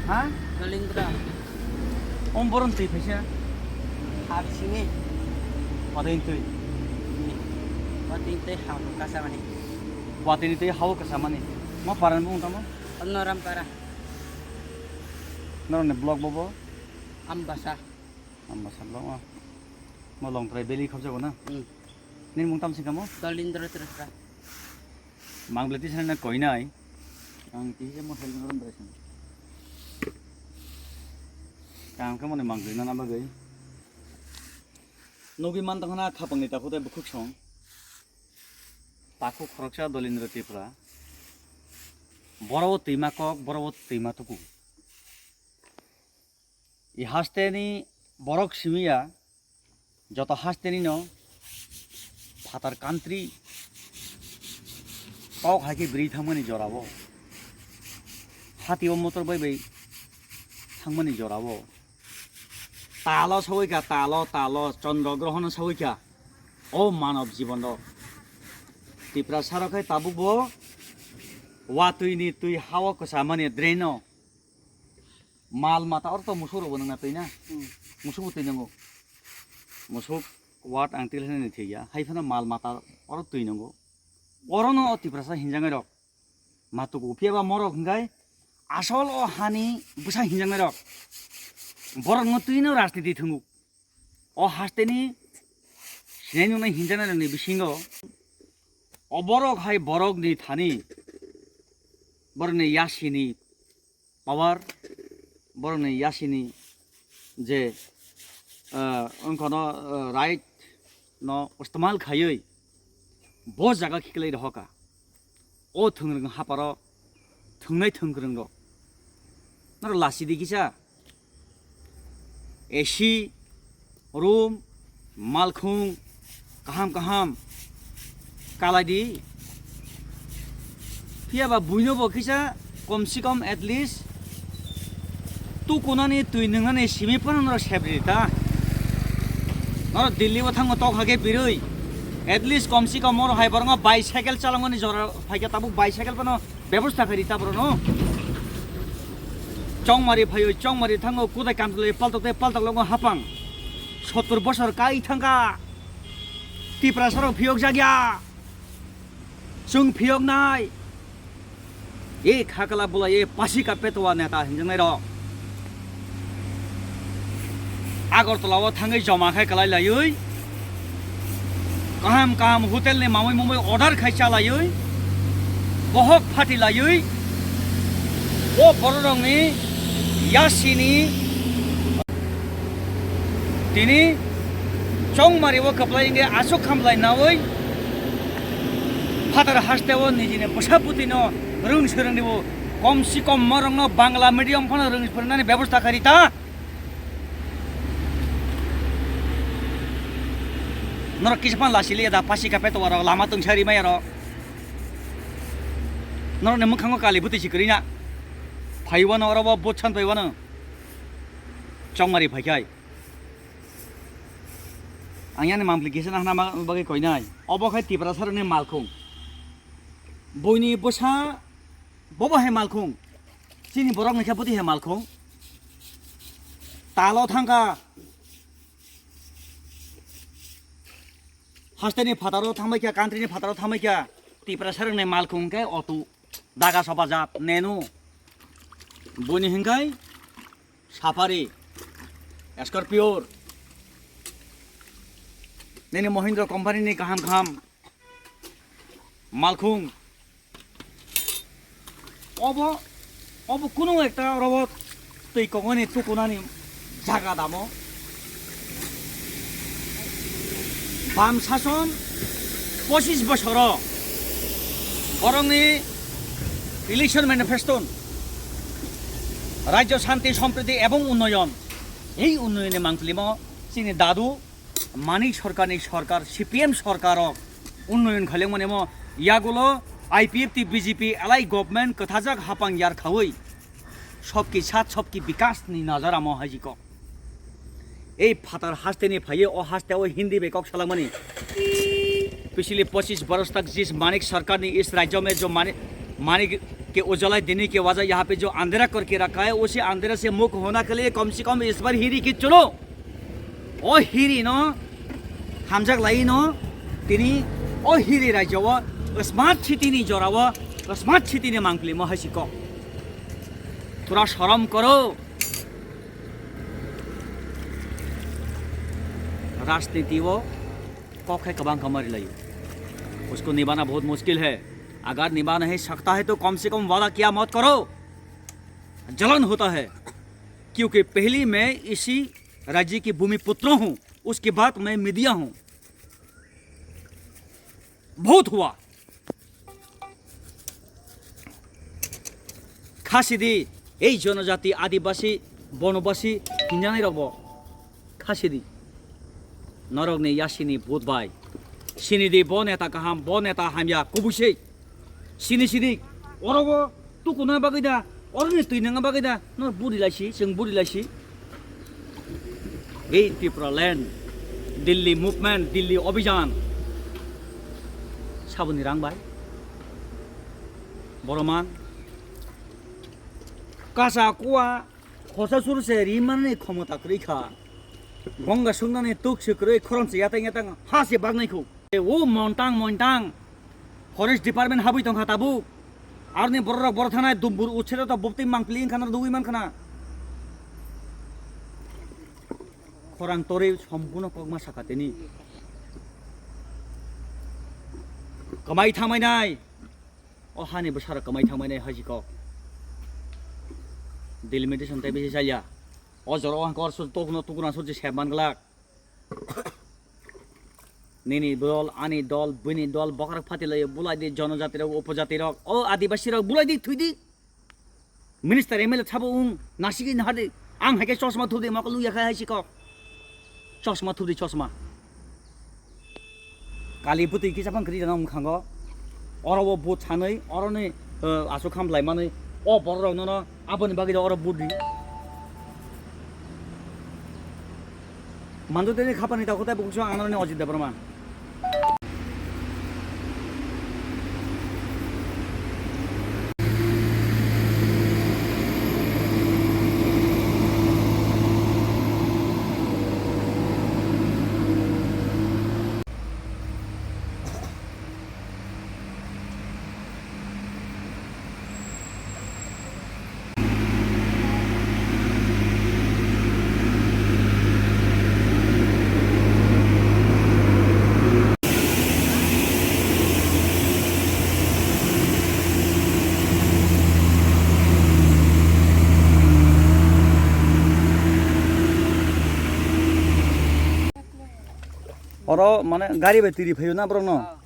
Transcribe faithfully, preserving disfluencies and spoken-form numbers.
Ha? Dolindra. Om boron twi phaisa. Ha bisingni. Watwi twi. Watwi twi ha kasamani. Watwi twi ha kasamani. Mo paran bung tamo? Noram para. Norone blog bobo? Ambasa. Ambasa blog mo. Mo long trai beli khobjago na? Hmm. Nini mung tam singkamo? Dolindra Tripura. Mang beli tisana koinai. Ang tisa mo help norom brai sang. Kaham khe moni mangtwi nana bagwi. Nugwi man tongkha na khapangni takhuk tei bukhuk song. Takhuk khoroksa Dolindra Tripura. Boro o twima kok, boro o twima tuku. I hasteni borok simiya, joto hasteni no phatar country tok hai khe biri thangmani jorao. Hati o motor bai bai thangmani jorao. Talo sawi kha, talo, talo, chondro grohono sawi kha. O manob jibon rok. Tiprasa rok khai tabuk bo watwi ni twi hao kwchamani drain o. Mal mata oro to musuk rok bo nangna twi na. Hmm. Musuk bo twi nango. Musuk wat ang twi lainani thwi ya. Hai phano mal mata oro twi nango. Oro no o Tiprasa hinjangai rok. Matuku phiya ba morok hingkai asol o hani bwsa hinjaknai rok. Borok no twi no rajniti thwngo. O hasteni sinai nungnai hinjaknai rokni bisingo o borok hai borokni thani borokni yasini power, borokni yasini je, ah, wngkhono, ah, right no istemal khaiwi bo jaga khiklai rohoka. O thwngrwng haparo thwngnai thwngkwrwng rok. Norok lachidi kisa A C, room, malkhung kaham kaham kalai di. Phiya ba buino bo kisa kom se kom at least tukunani twi nwngnani simi phano norok sep ridi ta. Norok Delhi o thango tok hake birwi at least kom se kom oro hai borok bicycle chalangmani jora phaikhe tabuk bicycle phano bebosta khairi ta borok no. Chongmari phaiwi chongmari thango kudai kamchwlwi paltok tei paltok longo hapang. Sottor bosor kai thangkha. Tiprasa rok phiyok jakya. Chwng phiyoknai. E khakla bwlai e pasi ka petwa neta hinjaknai rok. Agartala o thangwi joma khai kalai laiwi. Kaham kaham hotel ni mamui mumui order khai cha laiwi. Bohok phati laiwi. O borok rokni yasini Tini chongmari o kwplai wngkhe aswk khamlai naui phatar haste o nijini bwsa bwtwi no rwng swrwng di o kom se kom morok no Bangla medium phano rwng phwrwngnani bebosta khairi ta. Norok kisa phano lachiliya da pasi kape to aro lama tungsari maya rok. Norok ni mwkhango kali bwtwi si kwrwi na. Phaiwano oro bo butsan phaiwano. Chongmari phaikhai. Ang yani mampli kisa na hana bagwi koinai. Obo khai Tiprasa rokni malkhung. Buini bwsa bobo hai malkhung. Chini borok ni khe bwtwi hai malkhung. Talo thangkha. Hasteni phataro thangbai kha, country ni phataro thangbai kha. Tiprasa rokni malkhung khe auto. Daga soba jat, Nano. Buini hinkhai Safari, Scorpio. Nini Mahindra company ni kaham kaham malkhung. Obo, obo kunu ekta oro twi kongoni tukunani jaga damo. Bam sason pochis bosoro borokni election manifesto Rajyo Shanti Sampriti ebong Unnoyon. Ei unnayonni mangpilimo chini dadu Manik Sarkarni sarkar, C P M sarkaro unnoyon khailangmani mo yagulo I P F T B J P alai government kwthajak hapang yar khaui sobki sat sobki bikas ni nazar amo haijiko. Ei phatar haste ni phaiye o haste o Hindi bai kok salangmani. Pichli pochis baros tak jis Manik Sarkar ni is rajyo mein jo Mani-, Manik ये उजाला देने के वजह यहाँ पे जो अंधेरा करके रखा है, उसे अंधेरा से मुक्त होना के लिए कम से कम इस बार हीरी की चुनो। O hiri no hamjak lai no tini o hiri rajya o smart city ni jora o smart city ni mangpili mo hai si kok. Tura shorom koro. Rajniti o kok hai kabang kamari layo. Usko nibana bahut mushkil hai. Agar niba nahi sakta hai to kam se kam wada kiya mat karo. Jalan hota hai. Kyunki pehli main isi राज्य की भूमिपुत्र हूँ, उसके बाद मैं मीडिया हूँ। बहुत हुआ। Khasidi, ei jonojati, adibasi, bonobasi, hinjanai rokbo khasidi. Norokni yasini budbai. Sinidi bo neta kaham, bo neta hamya, kubusei. Sini sini, oro o tukuna bagwi da, oro ni twi nangna bagwi da, no buri laisi, chwng buri laisi. Ei Tripura land, Delhi movement, Delhi obhijan. Saboni rang bai. Boroman. Kasa kuwa, khosa sur se rimani khomota kwrwi kha. Bonga sungnani tuk se kwrwi, khoron se yatang yatang, ha se bagnai khu. O montang montang. Forest department habwi tongkha tabuk. Aroni bororok boro thanai dumbur utsero to boptwi mangpili wngkha na dugwi mankha na. Khorang torwi sompuno kokma sakha tini. Kwmai thangmai nai. O hani bwsarok kwmai thangmai nai haji kok. Delimitation tei bisi chaliya. O jora o hangkor sur tokno tukuna sur je sep man glak. Nini dol, ani dol, bini dol, bokrok phati lai, bulai di jonojati rok, upojati rok, o adibasi rok, bulai di, thwi di. Minister M L A thabo ung, nasigi nahadi, ang hai khe chosma thudi, mokol luya khai hai si kok. Chosma thudi, chosma. Kali bwtwi kisa phang kwrwi rwna wng khango. Oro o vote sanwi, oroni, eh, aswk ham lai manwi, o borok rok nono aboni bagwi oro vote di. Mandu tini khapani ta khotai bukung song anaroni Ajit Debbarma. Oro mane gari bai twi ri phaio na borok no?